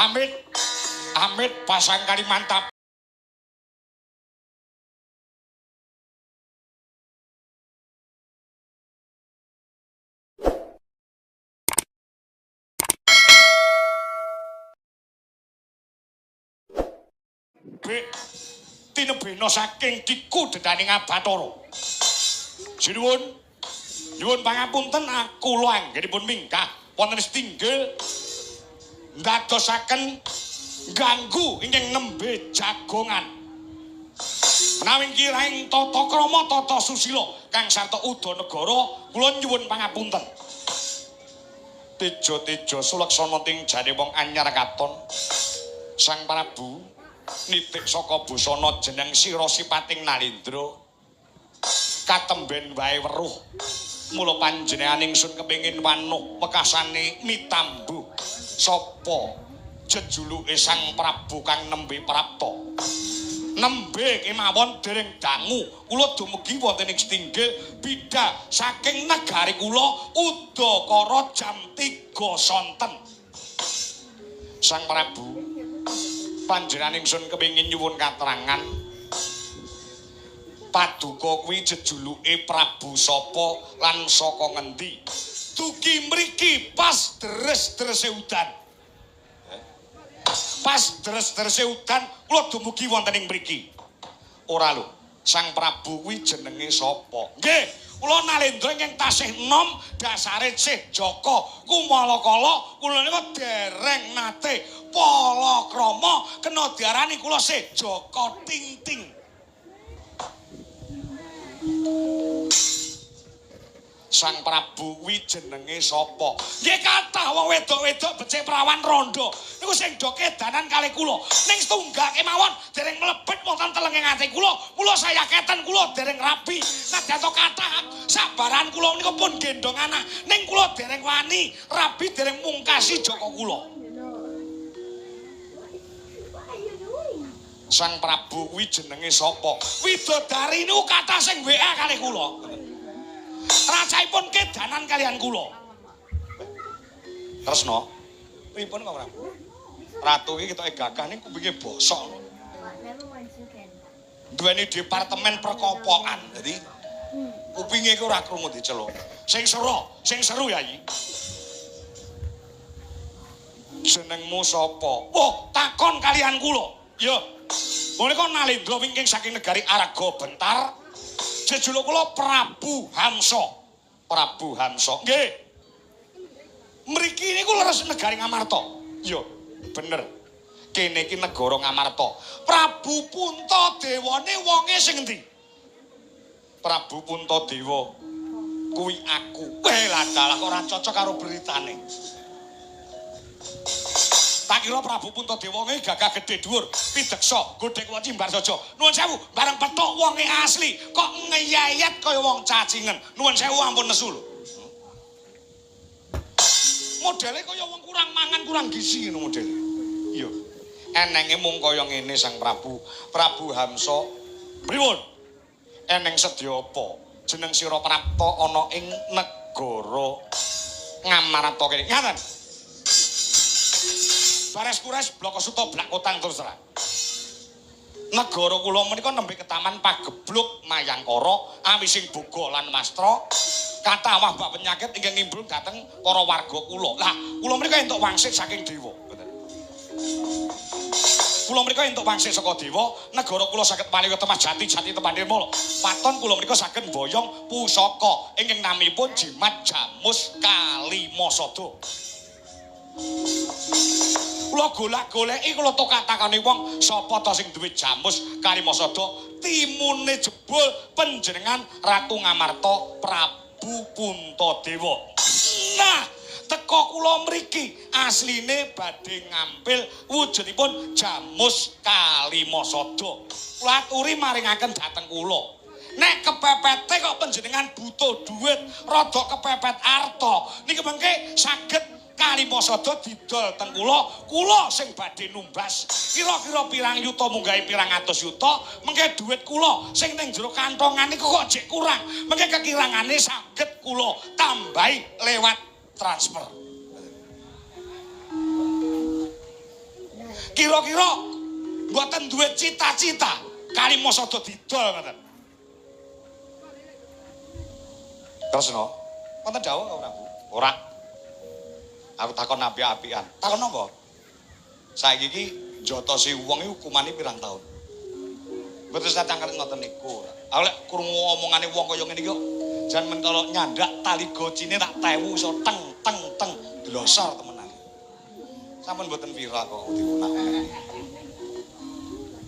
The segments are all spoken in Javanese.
Amit amit pasang Kalimantan. Tinebena saking diku dendaning Abatara. Sinuwun, nyuwun pangapunten kula anggenipun minggah wonten setinggil ndadosaken ganggu ingkang nembe jagongan. Menawi kiraing tata krama tata susila kang sarta uda negara kula nyuwun pangapunten. Teja-teja sulaksana ting jane wong anyar katon. Sang Prabu nitik saka busana jeneng sira sipating Nalendra katemben wae weruh mula panjenengan ingsun kepengin wanuh wekasane mitambuh sapa jejuluke Sang Prabu kang nembe prapta. Nembe kemawon dereng dangu kula dumugi wonten ing setinggil bidha saking negari kula udakara jam 3 sonten. Sang Prabu panjenengan ingsun kepengin nyuwun katerangan paduka kuwi jejuluke Prabu sapa lan saka ngendi? Dugi mriki pas deres-derese udan. Pas deres-derese udan kula dumugi wonten ing mriki. Ora lho, Sang Prabu kuwi jenenge sapa? Nggih, kula Nalendra ingkang tasih enom dasare sih Jaka kumalakala kula nika dereng nate palakrama kena diarani kula sih Jaka Ting-ting. Sang Prabu kuwi jenenge sapa? Nggih kathah wong wedok-wedok becik prawan rondo niku sing do kedanan kalih kula. Ning setunggal kemawon dereng mlebet wonten telenging ati kula. Kula sayaketen kula dereng rabi. Nadyan to kathah sabaran kula niku pun gendong anak. Ning kula dereng wani rabi dereng mungkasi jaka kula. Sang Prabu kuwi jenenge sapa? Widodari niku kathah sing WA kalih kula. Racaipun kedanan kalian kula. Tresna, pripun kok Prabu? Ratu iki ketoke gagah ning kupinge bosok. Duweni departemen perkopokan. Dadi kupinge iku ora krungu diceluk. Sing seru, sing seru ya iki. Jenengmu sapa? Wah, takon kalian kula. Ya. Menika Nalendra wingking saking negari Arga Bentar. Jejuluk kula Prabu Hamsa. Prabu Hamsa. Nggih. Mriki niku leres negari Ngamarta. Iya, bener. Kene iki negara Ngamarta. Prabu Puntadewane wonge sing endi? Prabu Puntadewa kuwi aku. Weh lah dalah kok ora cocok karo beritane. Tak kira Prabu Puntadewa nge gagah gedhe dhuwur, pideksa, godhek waci mbar saja. Nuwun sewu, bareng petuk wonge asli kok ngeyayat kaya wong cacingen. Nuwun sewu ampun nesu lho. Modele kaya wong kurang mangan, kurang gizi ngono modele. Iya. Enenge mung kaya ngene Sang Prabu, Prabu Hamsa. Pripun? Eneng sedya apa? Jeneng sira prapta ana ing negara Ngamarta kene. Ngaten. Bares kures bloko suta blak kotang terus terang. Negara kula menika nembe ketaman pagebluk Mayangkara awising boga lan mastra kathah wabah penyakit ingkang nimbul dhateng para warga kula. Lah, kula menika entuk wangsit saking dewa. Kula menika entuk wangsit saka dewa, negara kula saged paling temah jati-jati tepan nirmala. Waton kula menika saged mboyong pusaka ingkang namipun Jimat Jamus Kalimasada. Kula golek-goleki kula tokak-takani wong sapa ta sing duwe Jamus Kalimasada, timune jebul panjenengan Ratu Ngamarta Prabu Puntadewa. Nah, teka kula mriki asline badhe ngampil wujudipun Jamus Kalimasada. Kula aturi maringaken dhateng kula. Nek kepepete kok panjenengan butuh duit, rada kepepet arta, niki mengke saged Kalimasada didol teng kula, kula sing badhe numbas. Kira-kira pirang yuta munggahe pirang atus yuta, mengke duit kula sing ning jero kantongan niku kok jek kurang. Mengke kekirangane saged kula tambahi lewat transfer. Kira-kira mboten duwe cita-cita Kalimasada didol ngoten. Kresna, wonten dawuh kok Prabu? Ora. Aku takon apik-apikan. Takon napa? Saiki iki njotosi wong iki hukumane pirang taun? Mboten satangkel ngoten niku. Aku lek krungu omongane wong kaya ngene iki kok jan mentolo nyandak tali gocine tak tewu iso teng teng teng dlosor temenan. Sampun mboten viral kok diunak.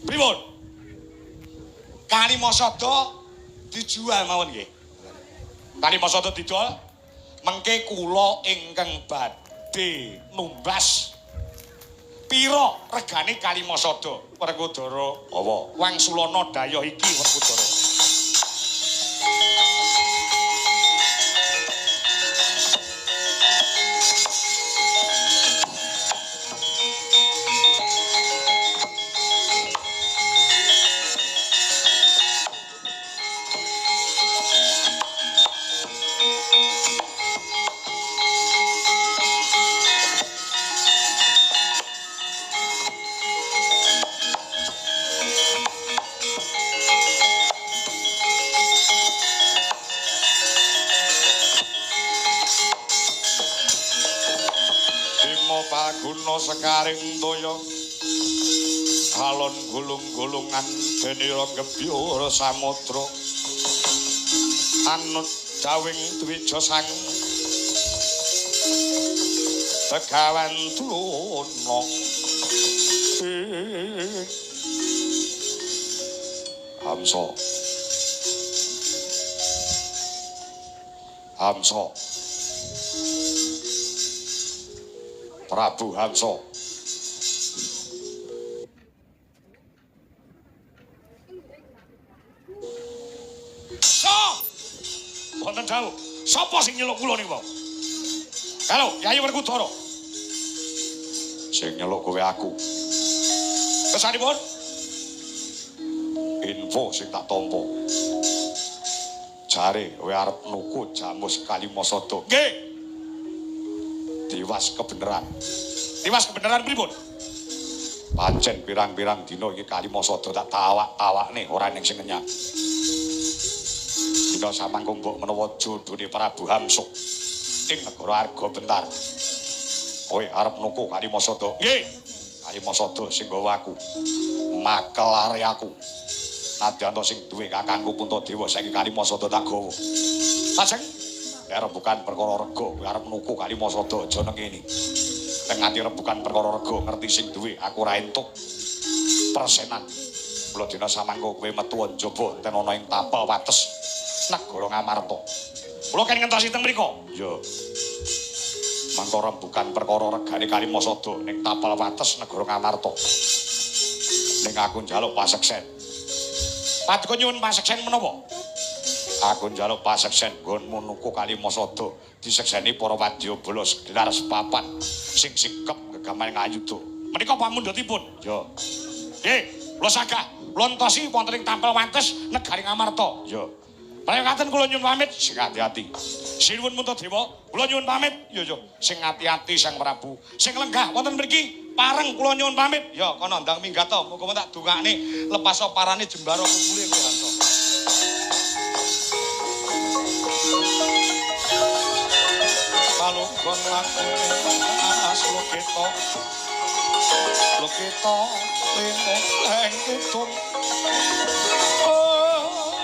Pripun? Kalimasada dijual mawon nggih. Kalimasada didol mengke kula ingkang badhe numbas. Pira regane Kalimasada? Werkudara. Apa? Wangsulana dayoh iki Werkudara. Palguna sekaring toya alon gulung-gulungan denira gebyur samudra anut dawing dwija sang Begawan Drona. Hamsa. Hamsa. Prabu Hamsa. So. Wonten dawuh, sapa sing nyeluk kula niku? Halo, Yayi Werkudara. Sing nyeluk kowe aku. Kesanipun? Info sing tak tampa. Jare kowe arep nuku jamus Kalimasada. Nggih. Tiwas kebenaran. Tiwas kebenaran pripun? Pancen pirang-pirang dina iki Kalimasada tak tawak-tawakne ora ning sing ngenyang. Dina samangko mbok menawa jodhone Prabu Hamsa ing negara Arga Bentar. Kowe arep nuku Kalimasada. Nggih. Kalimasada sing gawa aku. Makelare aku. Nadyan sing duwe kakangku Puntadewa saiki Kalimasada tak gawa. Lajeng rebukan perkara rega, kowe arep nuku Kalimasada aja nang kene. Nek nganti rebukan perkara rega ngerti sing duwe aku ora entuk persenan. Mula dina samangko kowe metu njaba enten ana ing tapel wates negara Ngamarta. Kula ken ngentosi teng mriku. Ya. Mangko rembukan perkara regane Kalimasada ning tapel wates negara Ngamarta. Ning aku njaluk paseksen. Paduka nyuwun paseksen menapa? Aku njaluk paseksen nggonmu nuku Kalimasada disekseni para wadyabala gelar sepapan sing sikep gegaman ngayuda. Menika pamundhutipun. Ya. Nggih, kula sagah. Kula entosi wonten ing tapel wates negari Ngamarta. Ya. Mekaten kula nyuwun pamit sing ati-ati. Sinuwun Puntadewa, kula nyuwun pamit. Ya ya, sing ati-ati Sang Prabu. Sing lenggah wonten mriki pareng kula nyuwun pamit. Ya kono ndang minggat to, muga-muga tak dongakne lepas parane jembara kubure kowe Hamsa. Palunggon lakune as loketa. Loketa limo ing kidung.